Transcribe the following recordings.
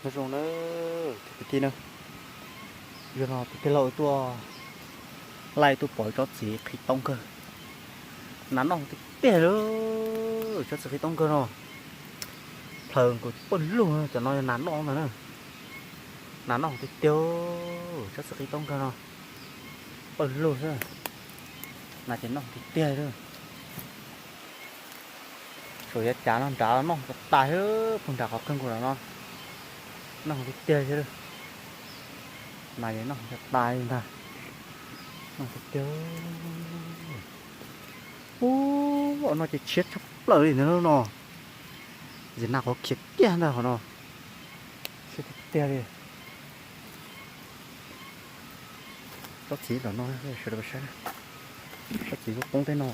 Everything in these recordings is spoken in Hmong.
Nyob zoo na, kwv tij na, yog no tus tij laug tuaj laij tuaj pom tsob txiv qhib toob kawg, nas noj tiag tiag li. Tsob txiv qhib toob kawg no, plhaws nkaus pawg lug, cov no yog nas noj ntag na. Nas noj tiag tiag, tsob txiv qhib toob kawg no, pawg lug xwb. Nas ces noj tiag tiag li. Saum yav cav no nrad noj tas tas xwb, puag nram qhov kawg nkaus no, noj tiag tiag xwb. Nas ces noj tas tas li ntag, noj tiag tiag. Ub, no ces tshiab tshaj plaws li ntag no. Ntxim nas qhuav khiav kiag ntag qhov no, tshiab tiag tiag li. Tsob txiv tom no, sawv daws saib, tsob txiv poob tej no.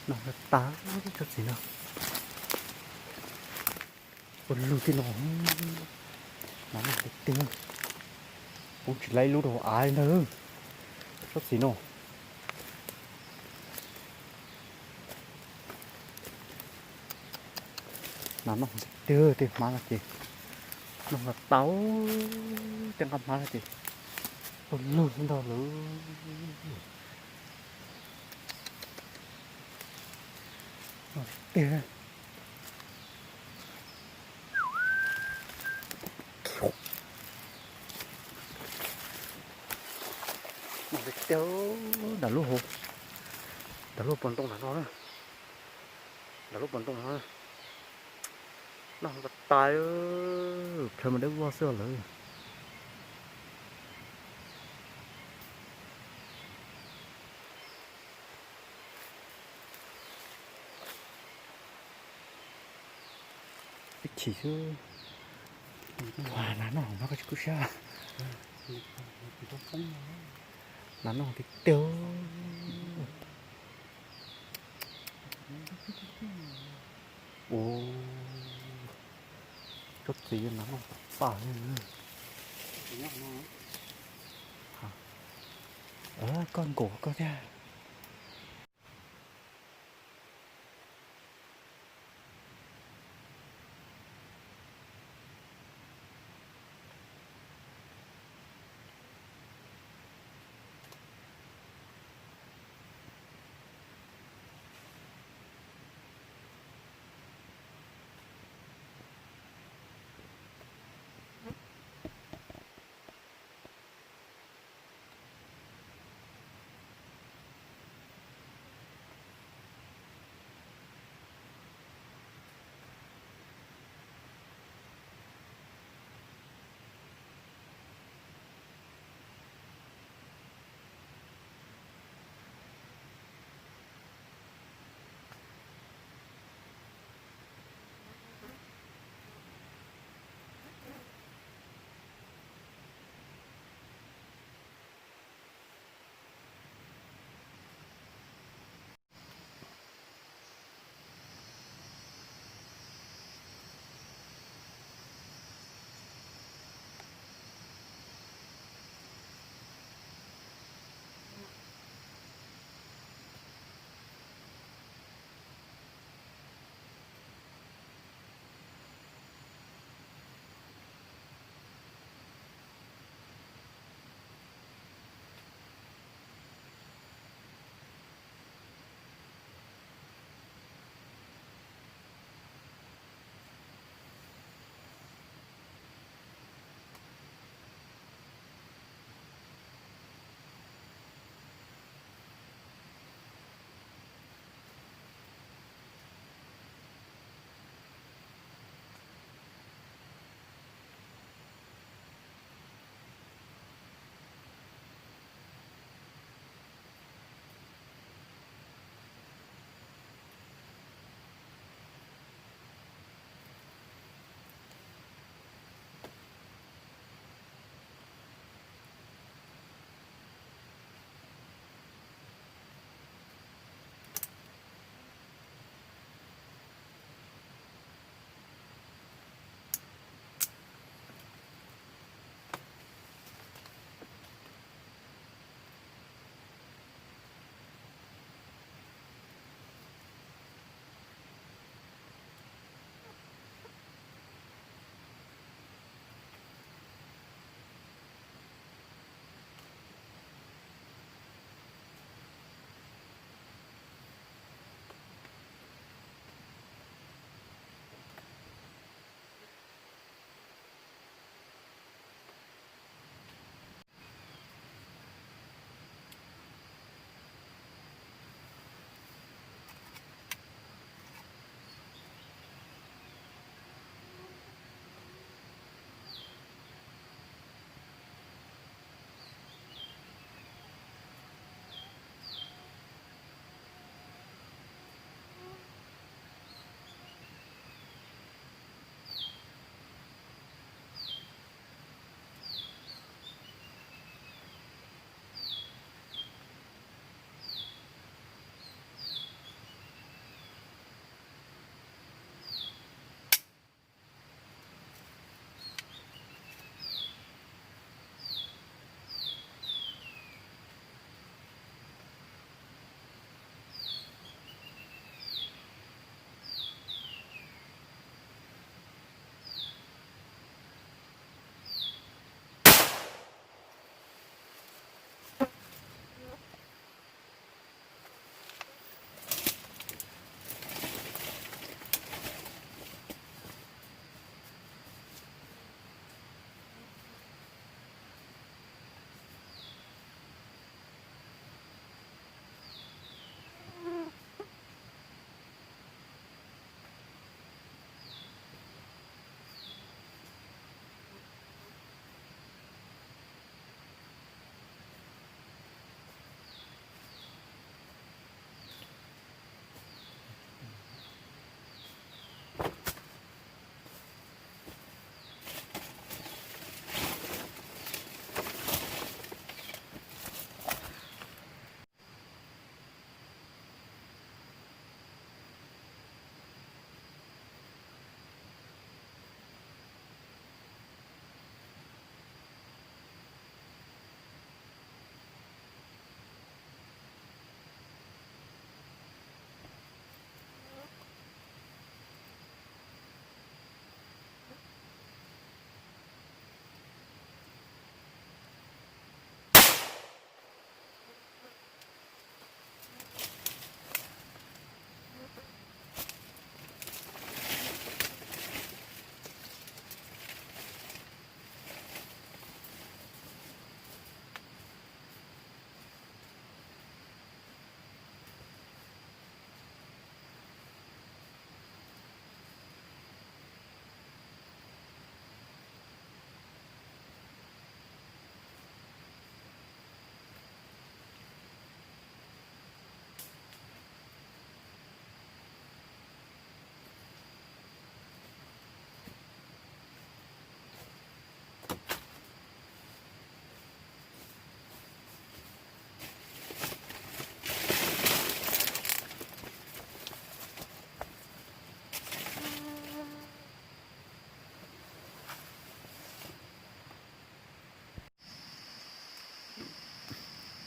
Noj tas tsob txiv no, pawg lug tej no, nas noj tiag tiag, poob tsis laib lub rau av li ntag. Tsob txiv no, nas noj tiag tiag, tej hmab no ces noj tas tas, tej nqaj hmab no ces pawg lug xwb ntag lawm. Noj tiag tiag. Noj tiag tiag, nram lub hauv, nram lub pob ntoo nram no, nram lub pob ntoo no, noj tas tas, plhaws mas dawb vog xwb lawm. Ib chim xwb, nas noj no koj tsis kub siab. Nas noj tiag tiag. Ua, tsob txiv nas noj tas tas li. Koj nkaum koj thiab.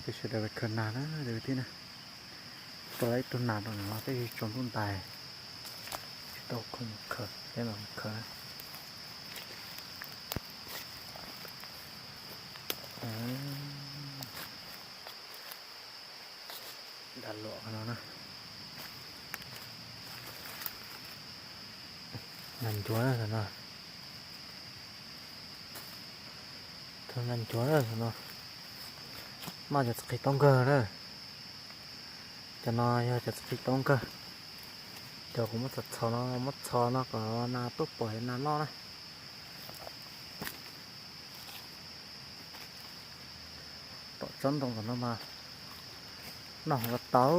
Sawv daws khaws nas na, tib na. Tua lawm ib tug nas rau no los twb tsaus ntuj ntais, tsis tau khoom khaws, peb mam khaws. Dag luam no na. Nas ncuav no. Nas ncuav no. Noj cov txiv qis taub nkawg na. Cov no yog cov txiv qis taub nkawg. Cov kuv muab txhos txhos no, muab txhos no kom nas tuaj pom nas noj na. Tom tsob ntoo tom no mas noj hauv ko taw,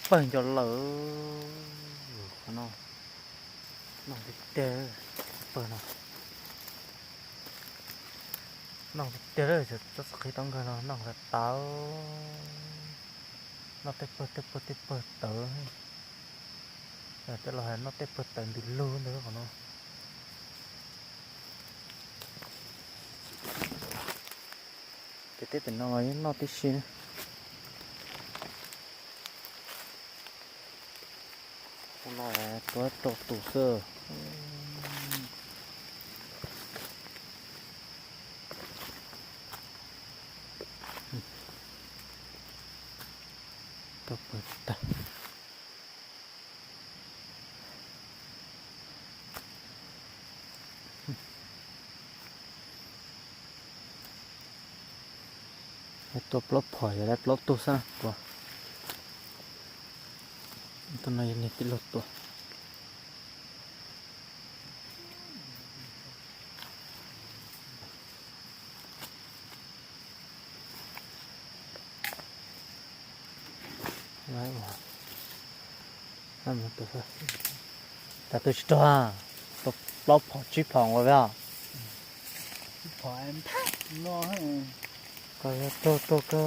pawg nco lawm. Qhov no noj tiag tiag, pawg no noj tiag tiag, tsob txiv qis taub nkawg no noj ko taw, noj tej pawg tej pawg tej pawg tawv. Tej laus hais noj tej pawg tawv ntws lug ntawd qhov no. Pem teb pem no los yeej noj tib si na. Tus no tua rau tus xwb. Tau pawg tag. Tua plaub phom yog plaub tug xwb tua. Tus no yog niag tij laug tua. Cas tua tsis raug, tua plaub phom tsib phom nkaus li os. Koj yog raug raug kawg.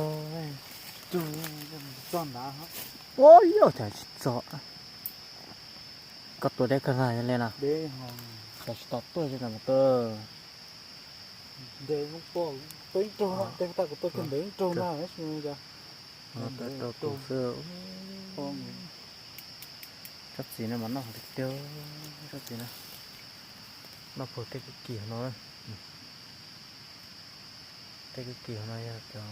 Ua yog cas tsis txog. Koj tua deb kawg na li na. Cas tsis tau tuaj li na mas tua. Tua ib raug, tes kuv tua kiag ntev ib raug na. Tua rau tus xwb. Tsob txiv no mas noj tiag tiag, tsob txiv no. Noj puag tej kwj kis hauv no. Tej kwj kis hauv no yog cov,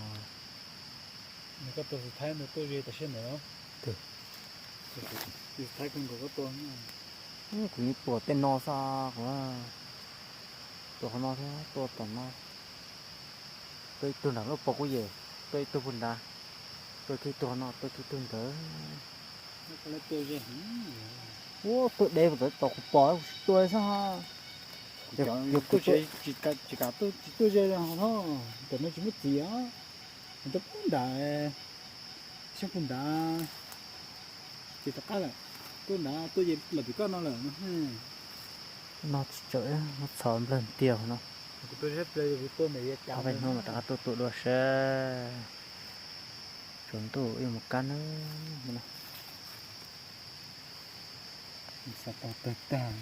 koj tua tus thaib ntawd tuaj ze tam sim ntawd. Tus thaib kawg nkaus koj tua. Kuv yeej tua tej no xwb, kuv tua qhov no thiab tua tom no. Tua ib tug nram lub pob kuj yem, tua ib tug puag nrad, tua kiag ib tug qhov no, tua kiag ib tug ntawd. Ua tuaj deb puas tau tom kuv pom kuv tsis tua xwb. Tsis kam tuaj, tsis tuaj ze, tam no tsis muaj txiv os. Rau puag nrad, xyoob puag nrad, txiv tom qab lawm, tuaj nrad tuaj ze lawm pem koj no lawm. No tsis tsawm, muab txhos nplawg ntiag no. Ob peb hnub mas rov qab tuaj tua dua seb. Tsaus ntuj wb mus kab nawb. Xav tau tawg tag.